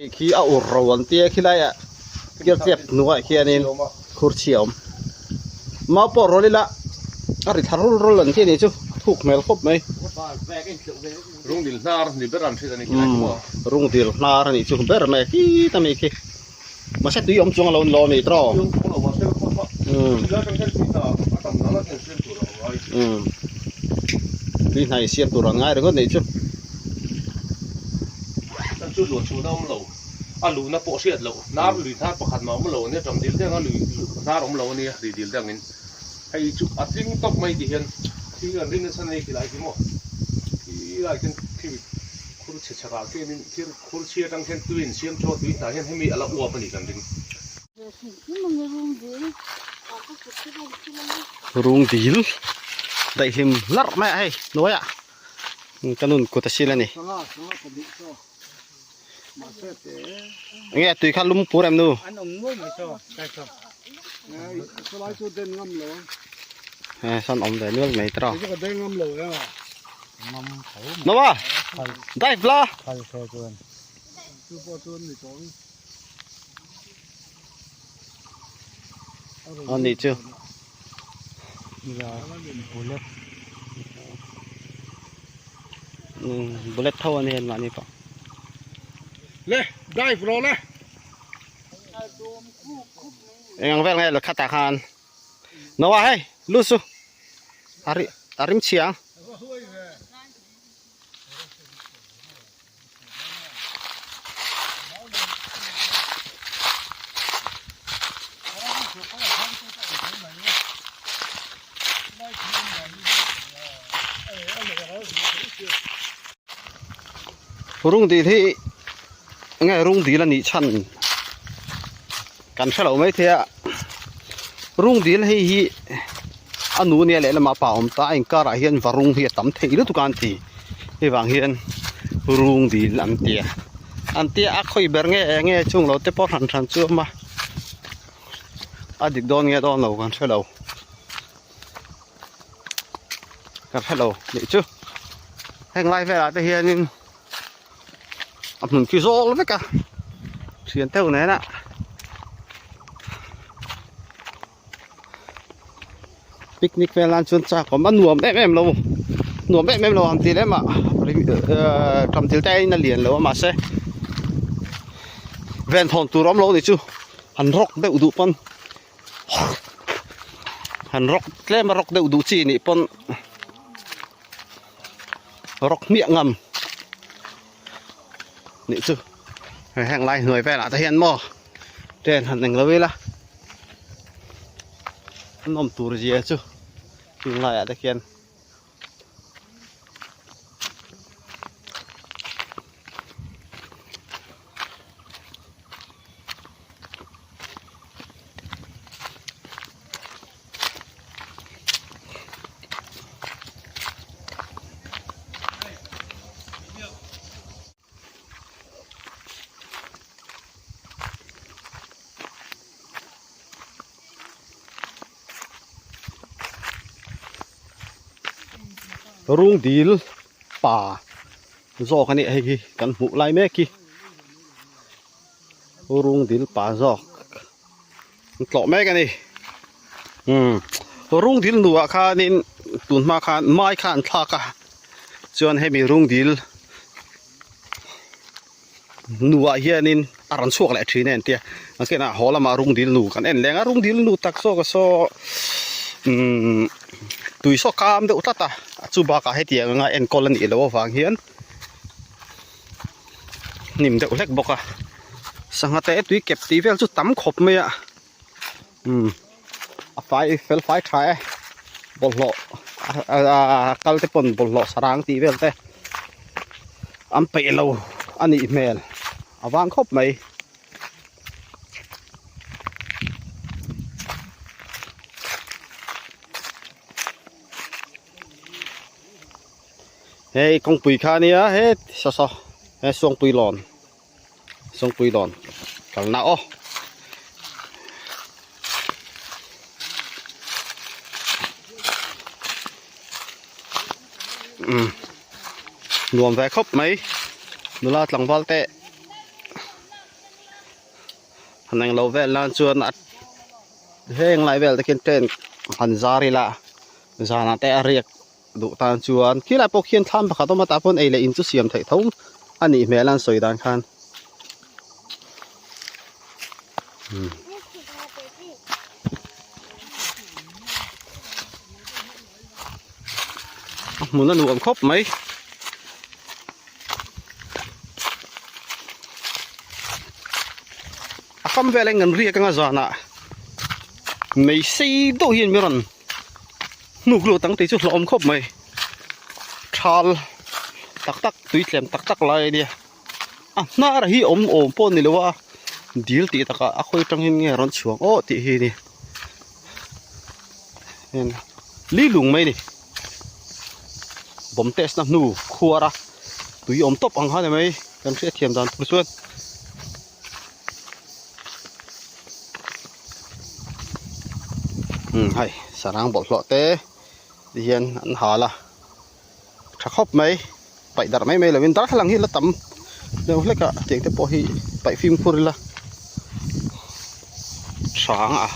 Hei khi a ur ro an tia khilaiah kirchep hnuaiah khianin khur chhia a awm. Mau pawh rawl ila a ri thla rul rul an ti anih chu a thuk hmel khawp mai. Rungdil hnar ni ber an hriat a ni khilai chu maw? Rungdil hnar anih chu ber mai a khit a mi khi. Mahse tui awm chuang a lo ni lo a ni tawh. Tui awm chuang lo mahse khilai atang hian tui hna a tam nana hian siam tur a awm ngai. Tui hna i siam tur an ngai ringawt nih chu. Chan chu luah chhuhna awm lo, a luhna pawh hriat loh, hnar lui hnar pakhat mah awm lo ania, ṭam dil deuh anga lui hnar awm lo ania, ri dil deuh angin hei chu a tling tawp mai ti hian thil an rin nasa nei khilai khi maw, khilai khian khi khur chhe chhak ah khianin thil khur chhia atang khian tui in siam chhuak tui hnah hian hemi a la uap a ni kan ring. Rung dil daihlim larh mai a hei hnuaiah. Ka nun kut a sil a ni. Enge tui kha lum pur em nu? He sawn awm ve nual mai tawh. Noah dive la. Ani chu. Bullet tho ani hian mahni pawh. Le dive rawh le. Eng ang vel nge la khatah khan. Noah hei lut su. A ri a rim chhia ang. Rung dil hi nge rung dil a nih chhan kan hrelo mai thei a rung dil hei hi a nu nia lehlamah pa awm ta a inkarah hian varung hi a tam thei lutuk a an ti hei vang hian rung dil an ti a an tia a khawi ber nge eng nge chung lo te pawh hran hran chu a awm a a dik dawn nge dawn lo kan hrelo kan hrelo nih chu heng lai velah te hianin a hmun khi zawl vek a thian deuh nena. Picnic vel nan chuan chak awm a nuam em em lo nuam em em lo ang tih lem ah tam thil te aiin a lian lo a mahse ven thawn tur awm lo ni chu han rawk deuh duh pawn han rawk tlem a rawk deuh duh chi nih pawn rawk hmiah ngam nih chu heng lai hnuai velah te hian maw train han eng lo ila. An awm tur zia chu chung laiah te khian Rung dil pa zawk a nih hei hi kan hmuh lai mek hi rung dil pa zawk an tlawh mek a ni umm rung dil nuah khanin tun hma khan mai kha an thlak a chuan hemi rung dil nuah hianin a rawn chhuak leh thin a entir a kinah haw lamah rung dil nu kan en leng a rung dil nu tak zawk a saw umm tui saw kam deuh tlat a chu bakah hetiang anga enkawl a nih loh avang hian hnim deuh hlek bawk a sangha te tui kep tih vel chu tam khawp mai a umm a fai fel fai tha e bawlhhlawh a kal te pawn bawlhhlawh sarang tih vel te an peih lo a nih hmel a vang khawp mai. Hei kawngpui kha ania he saw saw he suangpui lawn suangpui lawn kalna aw. Umm nuam ve khawp mai nula tlangval te. Han englo vel nan chuan a heng lai vel te khian tent han zar ila zanah te a riak duh tan chuan khilai pawh khian thlam pakhat awm a tah pawn ei leh in chu siam theih tho a nih hmel a an sawi dan khan. A hmun a nuam khawp mai. A kam vel eng an riak anga zanah mei sei deuh hian min rawn hnuk lut ang tih chu hlauhawm khawp mai. Thal tak tak tui tlem tak tak lai a nia. A hnar hi awm awm pawh a ni lo a dil tih takah a khawi atangin nge rawn chhuang aw tih hi a ni. Li lung mai a ni. Bomb test na hnu khuar a tui awm tawp ang kha ni mai kan hriatthiam dan tur chuan. Umm hei sarang bawlhhlawh te ti hian an hal a tha khawp mai paih darh mai mai lovin darthlalang hi la tam deuh hlek a tiang te pawh hi paih fimkhur ila hrang a.